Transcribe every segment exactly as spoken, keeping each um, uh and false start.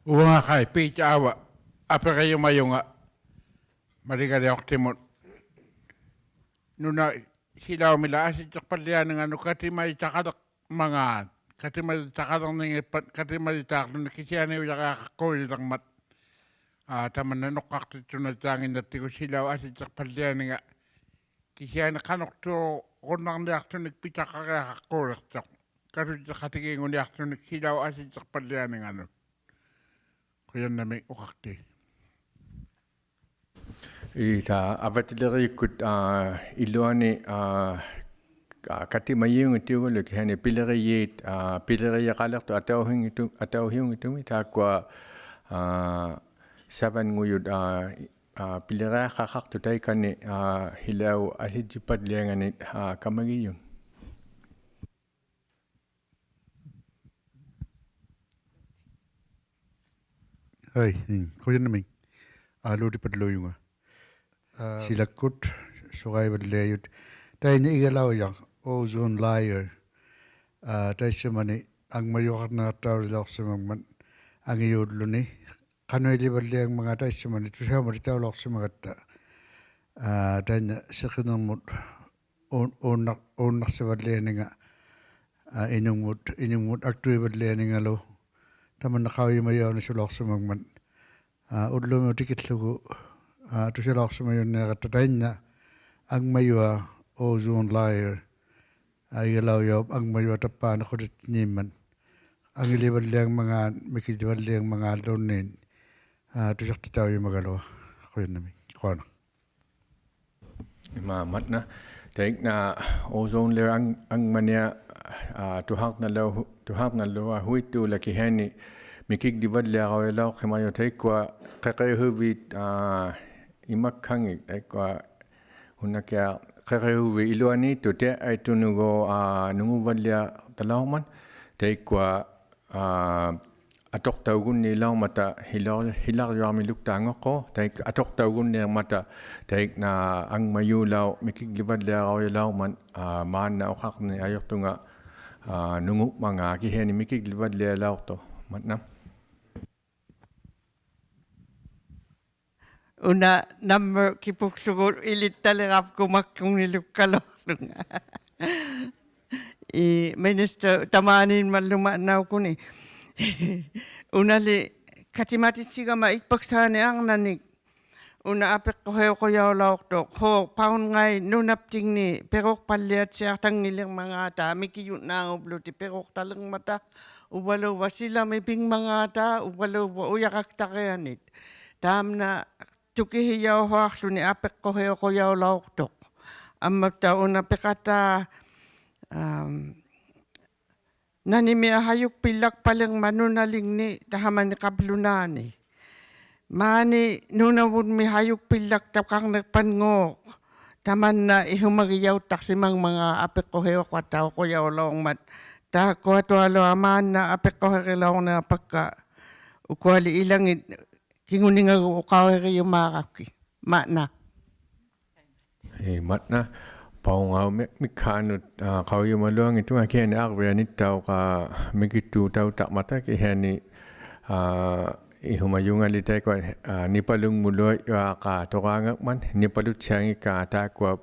ᐅᕙᖓᖃᐃ ᐲᑦ ᐊᕙ ᐊᐱᕆᔪᒪᔪᖓ ᒪᓕᒐᓕᐅᖅᑎᒧᑦ. ᓄᓇ ᓯᓚᐅᒥᓚ ᐊᓯᔾᔨᖅᐸᓪᓕᐊᓂᖓᓄᑦ ᑲᑎᒪᔨᑕᖃᓕᕐᒪᖔᑦ, ᑲᑎᒪᔨᑕᖃᓕᕐᓂᖏᑉᐸᑦ, ᑲᑎᒪᔨᑖᕐᓗᓂ ᑭᓯᐊᓂᐅᔭᕆᐊᖃᖅᑰᔨᓕᕐᒪᑦ. ᐋ, ᑕᒪᓐᓇ ᓄᖅᑲᖅᑎᑦᓱᓇᑦᑎᐊᖏᓐᓇᑦᑎᒍ ᓯᓚᐅᑉ ᐊᓯᔾᔨᖅᐸᓪᓕᐊᓂᖓ. ᑭᓯᐊᓂ ᖃᓄᖅᑑᕈᓐᓇᕐᓂᐊᖅᑐᓂᒃ ᐱᑕᖃᕆᐊᖃᖅᑰᓕᖅᑐᖅ. ᑲᑐᔾᔨᖃᑎᒌᖑᓂᐊᖅᑐᓂᒃ ᓯᓚᐅᑉ ᐊᓯᔾᔨᖅᐸᓪᓕᐊᓂᖓᓄᑦ. ᖁᔭᓐᓇᒦᒃ ᐅᖃᖅᑏ. ᐄ, ᑖ ᐊᕙᑎᓕᕆᔨᒃᑯᑦ, ᐋ, ᐃᓗᐊᓂ, ᐋ, ᑲ-, ᑲᑎᒪᔨᐅᙱᑦᑑᒐᓗ ᑭᓯᐊᓂ ᐱᓕᕆᔩᑦ, ᐋ, ᐱᓕᕆᔨᖃᓕᖅᑐᑦ ᐊᑕᐅᓯᙱᑦᑐ-, ᐊᑕᐅᓯᐅᙱᑦᑐᒥᒃ ᑖᒃᑯᐊ, ᐋ, ᓴᕙᙳᔪᑦ, ᐋ, ᐋ, ᐱᓕᕆᐊᖃᖃᖅᑐᑦ ᑕᐃᑲᓂ, ᐋ, ᓯᓚᐅᑉ ᐊᓯᔾᔨᖅᐸᓪᓕᐊᓂᖓᓂᒃ, ᐋ, ᑲᒪᒋᔪᑦ. ᕼᐊᐃ, ᒻᒻ, ᖁᔭᓐᓇᒦᒃ. ᐋ, ᓘᑎᐸᓪᓘᔪᖓ. ᐋ, ᓯᓚᒃᑯᑦ ᓱᕋᐃᕙᓪᓕᐊᔪᑦ. ᑕᐃᓐᓇ ᐃᒐᓚᐅᔭᖅ, ozone layer. ᐋ, ᑕᐃᔅᓱᒪᓂ ᐊᖕᒪᔪᖃᕐᓂᖃᑦᑕᐅᓕᓚᐅᖅᓯᒪᖕᒪᑦ ᐊᖏᔫᓪᓗᓂ. ᖃᓄᐃᓕᕙᓪᓕᐊᖕᒪᖔᑦ ᑕᐃᔅᓱᒪᓂ ᑐᓴᐅᒪᑎᑕᐅᓚᐅᖅᓯᒪᒐᑦᑕ. ᐋ, ᑕᐃᓐᓇ ᓯᕿᓂᕐᒧᑦ ᐆᓐ-, ᐆᓐᓇᖅ-, ᐆᓐᓇᖅᓯᕙᓪᓕᐊᓂᖓ, ᐋ, ᐃᓄᖕᒧᑦ, ᐃᓄᖕᒧᑦ ᐊᒃᑐᐃᕙᓪᓕᐊᓂᖓᓗ, ᑕᒪᓐᓇ ᖃᐅᔨᒪᔭᐅᓂᓱᓚᐅᖅᓯᒪᖕᒪᑦ. ᐋ, ᐅᓪᓗᒥ ᑎᑭᓪᓗᒍ, ᐋ, ᑐᓴᓚᐅᖅᓯᒪᔪᓐᓃᕋᑦᑕ ᑕᐃᓐᓇ ᐊᖕᒪᔪᐊ ozone layer, ᐋ, ᐃᒐᓚᐅᔭᐅᑉ ᐊᖕᒪᔪᐊ ᑕᑉᐹᓂ ᖁᓕᑦᑎᓐᓃᒻᒪᑦ. ᐊᖏᓕᕙᓪᓕᐊᖕᒪᖔᑦ, ᒥᑭᓕᕙᓪᓕᐊᖕᒪᖔᓪᓘᓐᓃᑦ, ᐋ, ᑐᓴᖅᑎᑕᐅᔪᒪᒐᓗᐊᖅ. ᖁᔭᓐᓇᒦᒃ. ᖁᐊᓇ. ᒪ-, ᒪᑦᓇ, ᑕᐃᒃᓇ ozone layer ᐊᖕ-, ᐊᖕᒪᓂᐊ, ᐋ, ᑐᓴᕐᓇᓗ-, ᑐᓴᕐᓇᓗᐊᓱᐃᑦᑑᓚᒃ ᑭᓯᐊᓂ ᒥᑭᒡᓕᕙᓪᓕᐊᕋᐅᔭᓚᐅᖅᓯᒪᔪᖅ ᑕᐃᒃᑯᐊ ᕿᕿᓱᕖᑦ, ᐋ, ᐃᒪᒃᓴᖏᑦ, ᑕᐃᒃᑯᐊ ᓱᓇᑭᐊᖅ ᕿᕿᓱᕖᑦ ᐃᓗᐊᓃᑦᑐᑦ ᑎᐊ ᐊᐃᑦᑐᓄᒎᖅ, ᐋ, ᓄᖑᕙᓪᓕᐊᑕᓚᐅᕐᒪᑦ, ᑕᐃᒃᑯᐊ ᐋ, ᐊᑐᖅᑕᐅᒍᓐᓃᓚᐅᕐᒪᑕ ᓯᓚ-, ᓯᓚᕐᔪᐊᕐᒥᓗᒃᑖᖑᖅᑰᖅ, ᑕᐃᒃ-, ᐊᑐᖅᑕᐅᒍᓐᓃᕐᒪᑕ, ᑕᐃᒃᓇ ᐊᖕᒪᔫᓚᐅᖅ ᒥᑭᒡᓕᕙᓪᓕᐊᕋᐅᔭᓚᐅᕐᒪᑦ, ᐋ, ᒫᓐᓇ ᐅᖃᕐᓂᖅ ᐊᔪᖅᑐᖓ, ᐋ, ᓄᖑᖕᒪᖔᑦ ᑭᓯᐊᓂ ᒥᑭᒡᓕᕙᓪᓕᐊᓚᐅᖅᑐᖅ, ᒪᑦᓇ. ᐅᓇ ᓇᒻᒪᖅ ᑭᐳᒃᖢᒍ ᐃᓕᑦᑕᓕᕋᒃᑯ ᒪᒃᑯᖕᓂᓗᒃᑲᓗᐊᖅᖢᖓ. ᐄ, ᒥᓂᔅᑕ ᑕᒫᓃᒻᒪᓪᓗ ᒪᑦᓇᐅᒃᑯᓂ. ᐅᓇᓕ ᑲᑎᒪᑎᑦᓯᒐᒪ ᐃᒃᐸᒃᓵᓂᒃ ᐊᕐᓇᓂᒃ. ᐅᓇ ᐊᐱᖅᑯᓯᐅᖁᔭᐅᓚᐅᖅᑐᖅ, ᓲᖅ ᐸᐅᕐᖓᐃᑦ ᓄᓇᑉᑎᖕᓂ ᐱᕈᖅᐸᓪᓕᐊᑦᓯᐊᖅᑕᙱᓕᕐᒪᖔᑕ, ᒥᑭᔪᓐᓈᖑᑉᓗᑎᒃ ᐱᕈᖅᑕᓕᕐᒪᑕ, ᐅᕝᕙᓘᕝᕙ ᓯᓚᒥ ᐱᖕᒪᖔᑕ, ᐅᕝᕙᓘᕝᕙ ᐅᔭᕋᒃᑕᕆᐊᓂᑦ. ᑕᒪᓐᓇ ᑐᑭᓯᔭᐅᓱᐊᖅᖢᓂ ᐊᐱᖅᑯᓯᐅᖁᔭᐅᓚᐅᖅᑐᖅ. ᐊᒻᒪᑦᑕᐅᖅ ᐅᓇ ᐱᖃᑖ, ᐊᒻ, ᓇᓂᒥᐊᖅ ᓴᔪᒃᐱᓪᓚᒃᐸᓕᕐᒪᑦ ᓄᓇᓕᖕᓂ ᑕᓴᒪᓂ ᖃᑉᓗᓈᓂ. ᒫᓂ ᓄᓇᕗᒻᒥ ᓴᔪᒃᐱᓪᓚᒃᑕᖃᕐᓂᖅᐸᙴᖅ. ᑕᒪᓐᓇ ᐃᓱᒪᒋᔭᐅᑦᑕᖅᓯᒪᖕᒪᖔᑦ ᐊᐱᖅᑯᓯᐅᖃᑦᑕᐅᖁᔭᐅᓚᐅᕐᒪᑦ. ᑖᒃᑯᐊᑐᐊᓗᐊᖅ ᒫᓐᓇ ᐊᐱᖅᑯᓯᕆᓚᐅᕐᓂᐊᖅᐸᒃᑲ ᐅᑯᐊᓕ ᐃᓚᖏᑦ ᑭᖑᓂᖓᒍ ᐅᖃᐅᓯᕆᔪᒫᕋᒃᑭᑦ. ᒪᑦᓇ. ᐄ, ᒪᑦᓇ, ᐸᐅᕐᖓᐅᑉ ᒥ-, ᒥᒃᓵᓄᑦ, ᐋ, ᖃᐅᔨᒪᓗᐊᙱᑦᑐᖓ ᑭᓯᐊᓂ ᐊᕐᕕᐊᓂᑦᑕᐅᖅ, ᐋ, ᒥᑭᑦᑑᑕᐅᑦᑕᕐᒪᑕ ᑭᓯᐊᓂ, ᐋ, ᐃᓱᒪᔪᖓᓕ ᑕᐃᒃᑯᐊ, ᐋ, ᓂᐸᓗᖕᒧᓗᐊᔪᐊᖅ ᐋᖅᑲᑐᕌᖓᖕᒪᑦ, ᓂᐸᓗᑦᓯᐊᙱᒃᑲ ᑖᒃᑯᐊ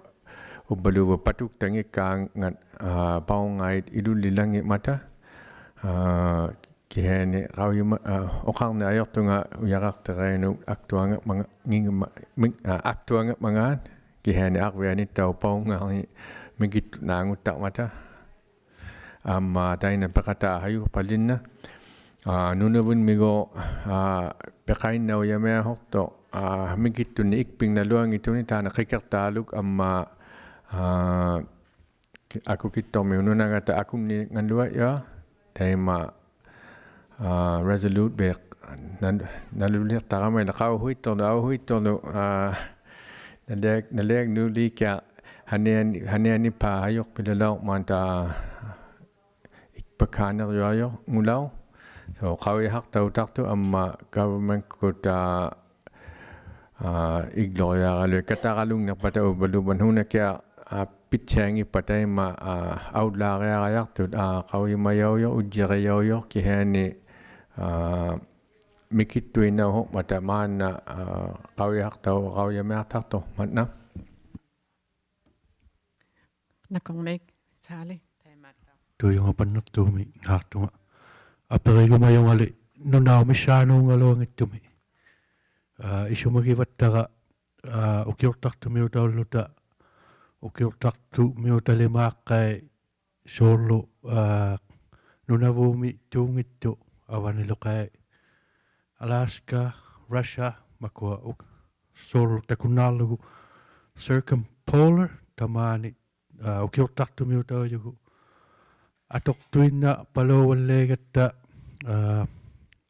ᐅᕝᕙᓘᕝᕙ ᐸᑐᒃᑕᙱᒃᑳᖓᑦ, ᐋ, ᐸᐅᕐᖓᐃᑦ ᐃᓗᓕᓚᙱᒻᒪᑕ, ᐋ, ᑭᓯᐊᓂ ᖃᐅᔨᒪ-, ᐋ, ᐅᖃᕐᓂᖅ ᐊᔪᖅᑐᖓ ᐅᔭᕋᖅᑎᕋᐃᓄᑦ ᐊᒃᑐᐊᖓᖕᒪᖔ-, ᖏᖕᒪ-, ᒥᖕ-, ᐋ, ᐊᒃᑐᐊᖓᖕᒪᖔᑦ, ᑭᓯᐊᓂ ᐊᕐᕕᐊᓂᑦᑕᐅᖅ ᐸᐅᕐᖓᖅ ᒥᑭᑦᑐᓈᖑᑦᑕᕐᒪᑕ. ᐊᒻᒪ ᑕᐃᓐᓇ ᐱᖃᑖ ᓴᔪᒃᐸᓪᓕᓐᓇ, ᐋ, ᓄᓇᕗᒻᒥᒎᖅ, ᐋ, ᐱᖃᐃᓐᓇᐅᔭᒥᐊᓲᖅᑐᖅ, ᐋ, ᒥᑭᑦᑐᓂᒃ ᐃᒃᐱᖕᓇᓗᐊᙱᑦᑐᓂᒃ ᑖᓐᓇ ᕿᑭᖅᑖᓗᒃ ᐊᒻᒪ, ᐋ, ᑭ-, ᐊᑯᑭᑦᑐᕐᒥᐅᑦ ᓄᓇᖓᑕ ᐊᑯᓐᓂᖓᓗᐊᔪᐊᖅ, ᑕᐃᒪ, ᐋ, Resolute ᐱᖅ, ᓇᓗ-, ᓇᓗᓕᖅᑕᕋᒪ ᐃᓛ ᖃᐅᓱᐃᑦᑐᕐᓗ, ᐊᐅᓱᐃᑦᑐᕐᓗ, ᐋ, ᓇᓕᐊᒃ-, ᓇᓕᐊᖕᓄᓕᑭᐊᖅ ᓴᓂᐊᓂ-, ᓴᓂᐊᓂᑉᐸᑦ ᓴᔪᒃᐱᓪᓚᓚᐅᕐᒪᑕ ᐃᒃᐸᒃᓵᓂᕐᔪᐊᔪᖅ-, ᖑᓚᐅ. So, ᖃᐅᔨᓴᖅᑕᐅᑕᖅᑐᖅ ᐊᒻᒪ government-ᑯᑦ, ᐋ, ᐋ, ᐃᒡᓗᕆᐊᕋᓗᐃᑦ ᑲᑕᕋᓗᖕᓂᖅᐸᑕ ᐅᕝᕙᓘᕝᕙ ᓄᓇᑭᐊᖅ, ᐋ, ᐱᑦᓯᐊᙱᑉᐸᑦ ᑕᐃᒪ, ᐋ, ᐊᐅᓪᓛᕆᐊᕋᔭᖅᑐᑦ, ᐋ, ᖃᐅᔨᒪᔭᐅᔪᖅ, ᐅᔾᔨᕆᔭᐅᔪᖅ, ᑭᓯᐊᓂ, ᐋ, ᒥᑭᑦᑐᐃᓐᓇᐅᓲᖑᒻᒪᑕ ᒫᓐᓇ, ᐋ, ᖃᐅᔨᓴᖅᑕᐅ-, ᖃᐅᔨᒪᔭᖅᑕᖅᑐᖅ ᒪᑦᓇ. ᓇᑯᕐᒦᒃ, Charlie. ᑐᔪᖓ ᐸᓐᓂᖅᑑᒥᙶᖅᑐᖓ. ᐊᐱᕆᒍᒪᔪᖓᓕ ᓄᓇᐅᑉ ᒥᔅᓵᓅᖓᓗᐊᙱᑦᑐᒥᒃ. ᐋ, ᐃᓱᒪᒋᕙᑦᑕᕋ, ᐋ, ᐅᑭᐅᖅᑕᖅᑐᒥᐅᑕᐅᓪᓗᑕ, ᐅᑭᐅᖅᑕᖅᑐᒥᐅᑕᓕᒫᖅᑲᐃ ᓲᕐᓗ, ᐋ, ᓄᓇᕗᒻᒥᒃ ᑑᙱᑦᑐᖅ ᐊᕙᓂᓗᖃᐃ Alaska, Russia, ᒪᑯᐊ ᐅᒃ-, ᓲᕐᓗ ᑕᑯᓐᓈᕐᓗᒍ circumpolar ᑕᒫᓂ, ᐋ, ᐅᑭᐅᖅᑕᖅᑐᒥᐅᑕᐅᔪᒍᑦ. ᐊᑐᖅᑐᐃᓐᓇᐸᓘᕙᓪᓕᐊᒐᑦᑕ, ᐋ,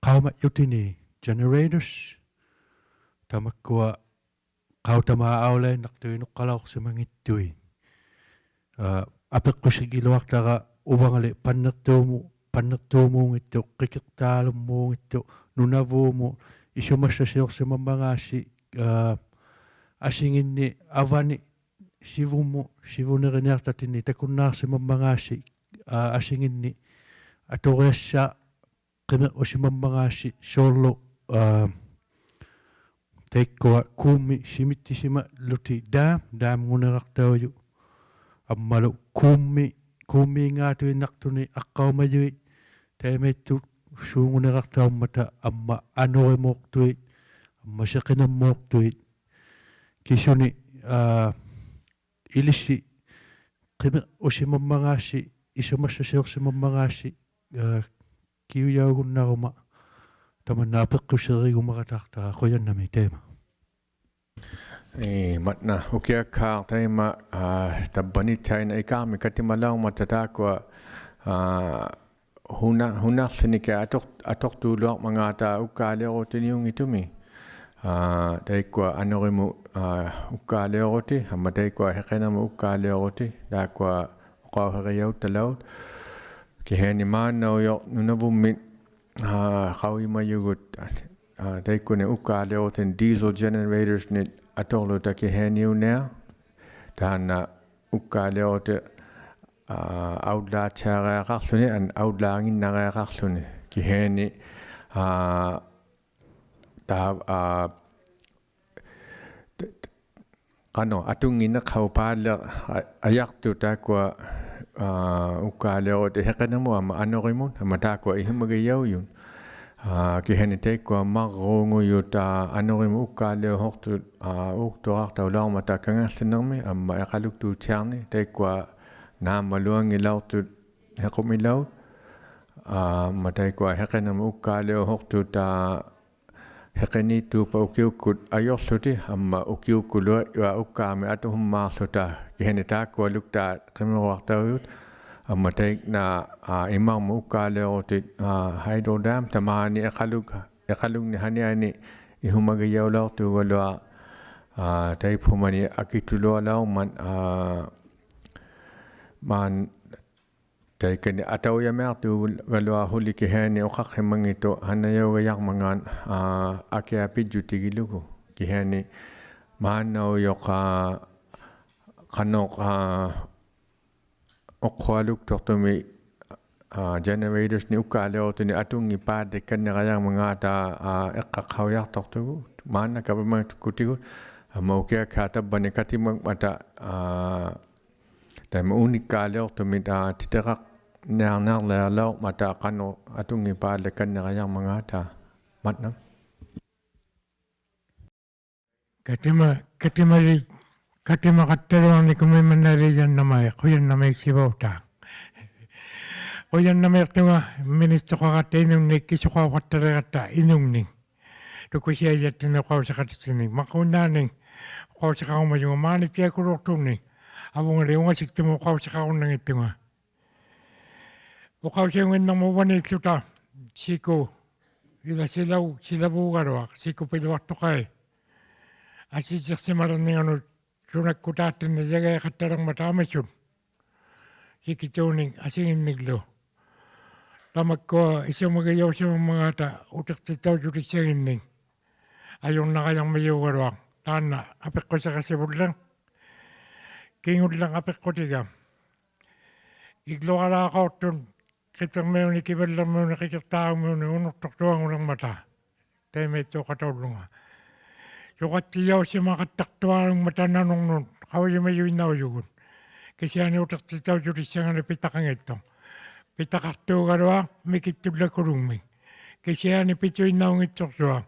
ᖃᐅᒪᔾᔪᑎᓂᒃ generators, ᑕᒪᒃᑯᐊ ᖃᐅᑕᒫᑦ ᐊᐅᓚᐃᓐᓇᖅᑐᐃᑦ ᓄᖅᑲᓚᐅᖅᓯᒪᙱᑦᑐᐃᑦ. ᐋ, ᐊᐱᖅᑯᓯᒋᓗᐊᖅᑕᕋ ᐅᕙᖓᓕ ᐸᓐᓂᖅᑑᒧ-, ᐸᓐᓂᖅᑑᒨᙱᑦᑐᖅ, ᕿᑭᖅᑖᓗᒻᒨᙱᑦᑐᖅ, ᓄᓇᕗᒻᒧᑦ ᐃᓱᒪᔅᓴᓯᐅᖅᓯᒪᒻᒪᖔᔅᓯ, ᐋ, ᐊᓯᖏᓐᓂᒃ ᐊᕙᓂ ᓯᕗᒻᒧᑦ, ᓯᕗᓂᕆᓂᐊᖅᑕᑦᑎᓐᓂᒃ ᑕᑯᓐᓈᖅᓯᒪᒻᒪᖔᔅᓯ, ᐋ, ᐊᓯᖏᓐᓂᒃ ᐊᑐᕆᐊᔅᓴ ᕿᒥᕐᕈᓯᒪᒻᒪᖔᔅᓯ ᓲᕐᓗ, ᐋ, ᑕᐃᒃᑯᐊ ᑰᒻᒥᒃ ᓯᒥᑦᑎᓯᒪᓪᓗᑎᒃ dam, dam-ᖑᓂᕋᖅᑕᐅᔪᑦ, ᐊᒻᒪᓗ ᑰᒻᒥᒃ, ᑰᒻᒦᖔᑐᐃᓐᓇᖅᑐᓂᒃ ᐊᖅᑲᐅᒪᔪᐃᑦ ᑕᐃᒪᐃᑦᑐᓲᖑᓂᕋᖅᑕᐅᒻᒪᑕ, ᐊᒻᒪ ᐊᓄᕆᒨᖅᑐᐃᑦ, ᐊᒻᒪ ᓯᕿᓂᕐᒨᖅᑐᐃᑦ. ᑭᓱᓂᒃ, ᐋ, ᐃᓕᔅᓯ ᕿᒥᕐᕈᓯᒪᒻᒪᖔᔅᓯ ᐃᓱᒪᔅᓴᓯᐅᖅᓯᒪᒻᒪᖔᔅᓯ, ᐋ, ᑭᐅᔭᐅᒍᓐᓇᕈᒪ ᑕᒪᓐᓇ ᐊᐱᖅᑯᓯᕆᒍᒪᕋᑖᖅᑕᕋ. ᖁᔭᓐᓇᒦᒃ ᑕᐃᒪ. ᐄ, ᒪᑦᓇ, ᐅᑭᐊᒃᓵᖅ ᑕᐃᒪ, ᐋ, ᑕᕝᕙᓂ ᑕᐃᓐᓇ ᐃᑳᕐᒥᒃ ᑲᑎᒪᓚᐅᕐᒪᑕ ᑖᒃᑯᐊ, ᐋ, ᓱᓇ-, ᓱᓇᖅᖠᓂᒃ ᐊᑐᖅ-, ᐊᑐᖅᑑᓗᐊᕐᒪᖔᑕ ᐅᒃᑳᓕᐅᕈᑎᓂᐅᙱᑦᑐᒥᒃ. ᐋ, ᑕᐃᒃᑯᐊ ᐊᓄᕆᒧᑦ, ᐋ, ᐅᒃᑳᓕᐅᕈᑎ, ᐊᒻᒪ ᑕᐃᒃᑯᐊ ᓯᕿᓂᕐᒧᑦ ᐅᒃᑳᓕᐅᕈᑎ, ᑖᒃᑯᐊ ᐅᖃᐅᓯᕆᔭᐅᑦᑕᓚᐅᑦ. ᑭᓯᐊᓂ ᒫᓐᓇᐅᔪᖅ ᓄᓇᕗᒻᒥ, ᐋ, ᖃᐅᔨᒪᔪᒍᑦ, ᐋ, ᑕᐃᒃᑯᓂᒃ ᐅᒃᑳᓕᐅᕈᑎᓂᒃ diesel generators-ᓂᒃ ᐊᑐᕐᓗᑕ ᑭᓯᐊᓂᐅᓂᐊᖅ. ᑖᓐᓇ ᐅᒃᑳᓕᐅᕈᑎ, ᐋ, ᐊᐅᓪᓛᑦᓯᐊᕆᐊᖃᖅᖢᓂ, ᐊᓐ-, ᐊᐅᓪᓛᙱᓐᓇᕆᐊᖃᖅᖢᓂ. ᑭᓯᐊᓂ, ᐋ, ᑖ-, ᐋ, ᑕ-, ᑕ-, ᖃᓄᖅ ᐊᑐᙱᓐᓂᖅᓴᐅᑉ ᐸᓪᓕᖅ ᐊ-, ᐊᔭᖅᑐᖅ ᑖᒃᑯᐊ, ᐋ, ᐅᒃᑳᓕᐅᕈᑎ ᓯᕿᓂᕐᒧᑦ ᐊᒻᒪ ᐊᓄᕆᒧᑦ ᐊᒻᒪ ᑖᒃᑯᐊ ᐃᓱᒪᒋᔭᐅᔪᑦ. ᐋ, ᑭᓯᐊᓂ ᑕᐃᒃᑯᐊ ᒪᕐᕉᖑᔪᑦ, ᐋ, ᐊᓄᕆᒧᑦ ᐅᒃᑳᓕᐅᓱᖅᑐᑦ, ᐋ, ᐆᒃᑐᕌᖅᑕᐅᓚᐅᕐᒪᑕ ᑲᖏᖅᖠᓂᕐᒥ ᐊᒻᒪ ᐃᖃᓗᒃᑑᑦᓯᐊᕐᓂ, ᑕᐃᒃᑯᐊ ᓈᒻᒪᓗᐊᙱᓚᐅᖅᑐᑦ ᓯᖁᒥᓚᐅᑦ. ᐋ, ᐊᒻᒪ ᑕᐃᒃᑯᐊ ᓯᕿᓂᕐᒧᑦ ᐅᒃᑳᓕᐅᓱᖅᑐᑦ, ᐋ, ᓯᕿᓃᑦᑑᑉᐸᑦ ᐅᑭᐅᒃᑯᑦ ᐊᔪᕐᓗᑎᒃ, ᐊᒻᒪ ᐅᑭᐅᒃᑯᓗ ᐃᕙ ᐅᒃᑳᒥᒃ ᐊᑐᓱᒻᒫᕐᓗᑕ, ᑭᓯᐊᓂ ᑖᒃᑯᐊᓗᒃᑖᑦ ᕿᒥᕈᐊᖅᑕᐅᔪᑦ, ᐊᒻᒪ ᑕᐃᒃᓇ, ᐋ, ᐃᒪᕐᒧᑦ ᐅᒃᑳᓕᐅᕈᑎ, ᐋ, hydro dam, ᑕᒫᓂ ᐃᖃᓗᒃ-, ᐃᖃᓗᖕᓂ ᓴᓂᐊᓂ ᐃᓱᒪᒋᔭᐅᓚᐅᖅᑑᒐᓗᐊᖅ, ᐋ, ᑕᐃᑉᓱᒪᓂ ᐊᑭᑐᓗᐊᓚᐅᕐᒪᑦ, ᐋ, ᒫᓐ-, ᑕᐃᑲᓂ ᐊᑕᐅᔭᒥᐊᖅᑑᒐᓗᐊᖅ ᓱᓕ ᑭᓯᐊᓂ ᐅᖃᖅᓯᒪᙱᑦᑐᖅ ᓴᓇᔭᐅᒐᔭᕐᒪᖔᑦ, ᐋ, ᐊᑭᐊ ᐱᔾᔪᑎᒋᓗᒍ. ᑭᓯᐊᓂ ᒫᓐᓇᐅᔪᖅ, ᐋ, ᖃᓄᖅ, ᐋ, ᐅᖅᓱᐊᓗᒃᑐᖅᑐᒥ, ᐋ, generators-ᓂᒃ ᐅᒃᑳᓕᐅᕈᑎᓂᒃ ᐊᑐᙱᑉᐸᓪᓕᒃᑲᓐᓂᕋᔭᕐᒪᖔᑕ, ᐋ, ᐃᖅᑲᖅᓴᐅᔭᖅᑐᖅᑐᒍᑦ. ᒫᓐᓇ ᑲᐱᒪᒃᑯᑎᒍᑦ. ᐊᒻᒪ ᐅᑭᐊᒃᓵᖅ ᑕᕝᕙᓂ ᑲᑎᒪᖕᒪᑕ, ᐋ, ᑕᐃᒪ ᐅᓂᒃᑳᓕᐅᖅᑐᒥ, ᐋ, ᑎᑎᕋᕐᓂᐊᕐᓂᐊᕐᓚᐅᕐᒪᑕ ᖃᓄᖅ ᐊᑐᙱᑉᐸᓪᓕᒃᑲᓐᓂᕋᔭᕐᒪᖔᑕ. ᒪᑦᓇ. ᑲᑎᒪ-, ᑲᑎᒪᓕ-, ᑲᑎᒪᖃᑦᑕᓗᐊᕐᓂᑯᒥ ᒪᓐᓇᓕ ᖃᐃᔭᓐᓇᒪ-, ᖁᔭᓐᓇᒦᒃ ᓯᕙᐅᑕ. ᖁᔭᓐᓇᒦᖅᑐᖓ ᒥᓂᔅᑕᖃᕋᑦᑕ ᐃᓄᖕᓂᒃ, ᑭᓱᖃᐅᖃᑦᑕᓕᕋᑦᑕ ᐃᓄᖕᓂᒃ. ᑐᑯᓯᐊᔭᑦᑎᓐᓂᒃ ᐅᖃᐅᓯᖃᑎᑦᓯᓂᒃ. ᒪᕐᕉᓐᓈᓂᒃ ᐅᖃᐅᓯᖃᕈᒪᔪᖓ ᒫᓂᑦᑎᐊᑯᓗᖅᑐᓂ. ᐊᕗᖓᓕ ᐅᖓᓯᒃᑐᒧᑦ ᐅᖃᐅᓯᖃᕈᓐᓇᙱᑦᑐᖓ. ᐅᖃᐅᓯᐅᙱᓐᓇᕐᒧᑦ ᐅᕙᓃᖦᖢᑕ ᓯᑯ, ᐃᓛ ᓯᓚᐅ-, ᓯᓚᕘᒐᓗᐊᖅ, ᓯᑯ ᐱᓗᐊᖅᑐᖃᐃ. ᐊᓯᔾᔨᖅᓯᒪᓕᕐᓂᖓᓄᑦ ᓱᓇᒃᑯᑖᑦᑎᓐᓂᒃ ᔭᒐᐃᖃᑦᑕᓕᕐᒪᑕ ᐊᒥᓱᑦ. ᓯᑭᑑᓂᒃ ᐊᓯᖏᓐᓂᒡᓗ. ᑕᒪᒃᑯᐊ ᐃᓱᒪᒋᔭᐅᓯᒪᒻᒪᖔᑕ ᐅᑎᖅᑎᑕᐅᔾᔪᑎᒃᓴᖏᓐᓂᒃ. ᐊᔪᕐᓇᕋᔭᕐᒥᔫᒐᓗᐊᖅ. ᑖᓐᓇ ᐊᐱᖅᑯᓯᖃᓯᕗᓪᓕᖅ. ᑭᖑᓪᓕᖅ ᐊᐱᖅᑯᑎᒐ. ᐃᒡᓗᐊᓛᖃᐅᑦᑐᑦ ᕿᑎᕐᒥᐅᓂᒃ, ᑭᕙᓪᓕᕐᒥᐅᓂᒃ, ᕿᑭᖅᑖᕐᒥᐅᓂᒃ ᐅᓄᖅᑐᖅᑐᐊᖑᓕᕐᒪᑕ. taimaittuqataullunga. Suqattijausimaqattaqtuarungmata nanurnut qaujimajuinnaujugut. Kisiani utiqtitaujutissanganik pitaqanngittuq. Pitaqaqtuugaluaq mikittullakkulungmik. Kisiani pituinnaunngittuqsuaq.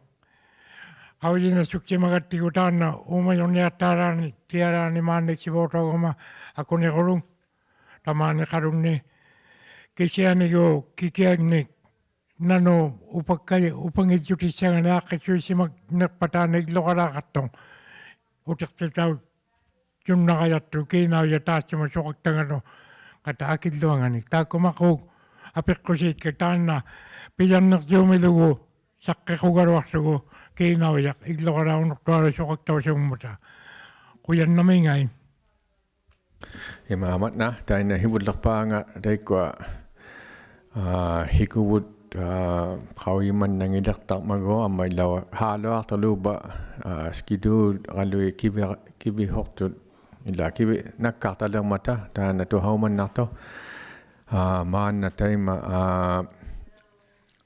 Qaujinasuktimagattigu taanna uumajurniaqtaalaani, tialaani maanniksivuutaugama akunirulung tamaaniqalungni. Kisianigu kikiangnik nanuk upakka-, upanngitjutissanganik aaqqiksuisimaniqpata taanna igluqalaaqaqtuq. Utiqtitaujunnarajaqtuq kiinaujaq taattumut suqaktangaluqngata akilluanganik. Taakku maquuk apiqqusiikka taanna pijarniqjumilugu saqqiqugaluaqługu kiinaujaq igluqalaunuqtualu suqaktausiungmata. Qujannamiingai. Imaammat, tainna hivulliqpaanga taikkua, aa, hikuvut, aa, qaujimannanngiliqtarmagu amma ilauhaaluaqtulauqpa, aa, schedule-galuit kivi-, kivihuqtut, ilaa kivi-, nakkaqtalirmata taanna tuhaumannaqtuq, aa, maanna taima, aa,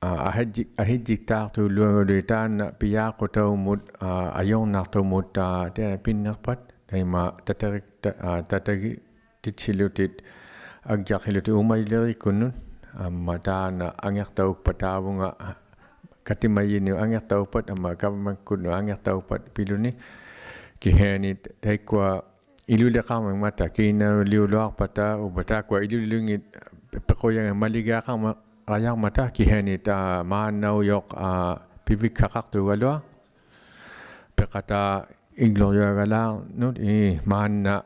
aa, ahijjik-, ahijjiktaaqtulaugaluit taanna pijaaqutaumut, aa, ajurnaqtumut, aa, taanna pinniqpat, taima tatarik-, ta-, aa, tatagititsilutit, agjaqilutit uumajuliriikkunnut, amma taanna angiqtaukpat taavunga, katimajinut angiqtaukpat, amma government-kunut angiqtaukpat piluni, kihiani taikkua iluliqarmingmata, kiinauliuluaqpata, upa taakkua ilulilungit piqujangit maligiaqarma-, -rajarmata, kihiani, aa, maannaujuq, aa, pivikkaqaqtuugaluaq. Piqata igluqjuagalaarnut, ii, maanna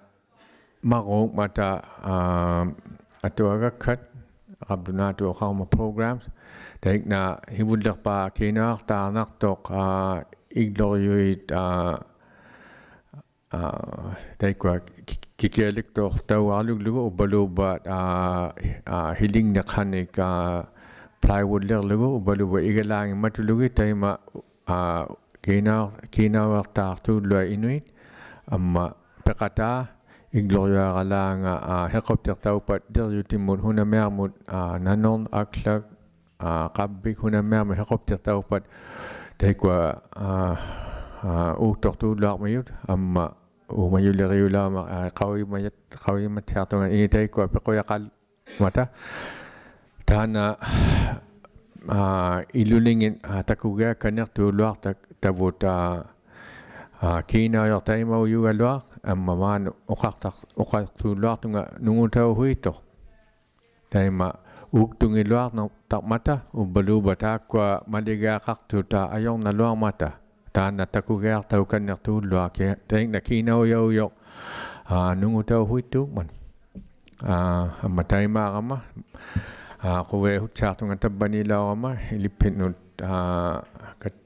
maruungmata, aa, atuagakkat, qablunaatuqauma programs, taikna hivulliqpaa kiinauqtaarnaqtuq, aa, igluqjuit, aa, aa, taikkua ki-, kikialiktuqtaugaluqługu, upaluupa, aa, aa, hilingniqhanik, aa, plywood-lirlugu, upaluupa igalaangimatulugit, taima, aa, kiina-, kiinauqtaaqtulua inuit, amma piqata igluqjuagalaanga, aa, hiquptiqtaukpat dirjutimut, hunamiarmut, aa, nanurn, aklak, aa, qavvik, hunamiarmik hiquptiqtaukpat, taikkua, aa, aa, uuktuqtuluarmajut, amma uumajuliriulaarma, aa, qaujimat-, qaujimattiaqtunga, ii, taikkua piqujaqal-, -mata. Taanna, aa, ilulingit, aa, takugiakkanniqtuluaqtavut, aa, aa, kiinaujuq taimaujugaluaq, amma maanna uqaqtaq-, uqaqtuluaqtunga nungutauhuituq. Taima uuktungiluaqtaqmata, upaluupa taakkua maligiaqaqtut, aa, ajurnaluarmata. Taanna takugiaqtaukanniqtuluaq, taikna kiinaujaujuq, aa, nungutauhuituungmat. Aa, amma taimaarama, aa, quviahuttiaqtunga tavvaniilaurama, ilipphinnut, aa, kat-,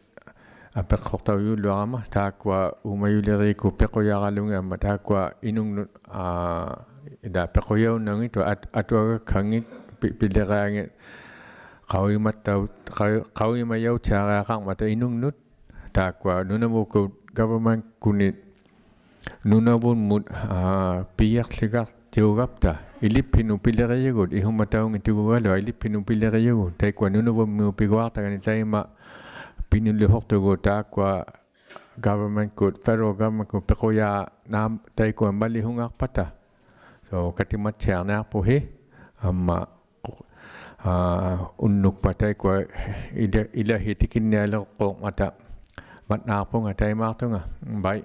apiqquqtaujuluarama, taakkua uumajuliriikkut piqujaralungit, amma taakkua inungnut, aa, ilaa piqujaunnanngittuq, at-, atuagakkanngit, pi-, piliriangit, qaujimattau-, qau-, qaujimajautiariaqarmata inungnut, taakkua Nunavukkut government-kunit Nunavumut, aa, pijiqłiqaqtiugapta, ilipphinnut pilirijugut, ihumataunngittugaluaq ilipphinnut pilirijugut, taikkua Nunavummiut piguaqtagani taima pinulihuqtugut, taakkua government-kut, federal government-kut piqujaa naam-, taikkua malihungaqpata. So, katimattiarniaqpuhi, amma, aa, unnukpat taikkua ila-, ilahit tikinnialiqquuqmata. Matnaaqpunga taimaaqtunga. Bye.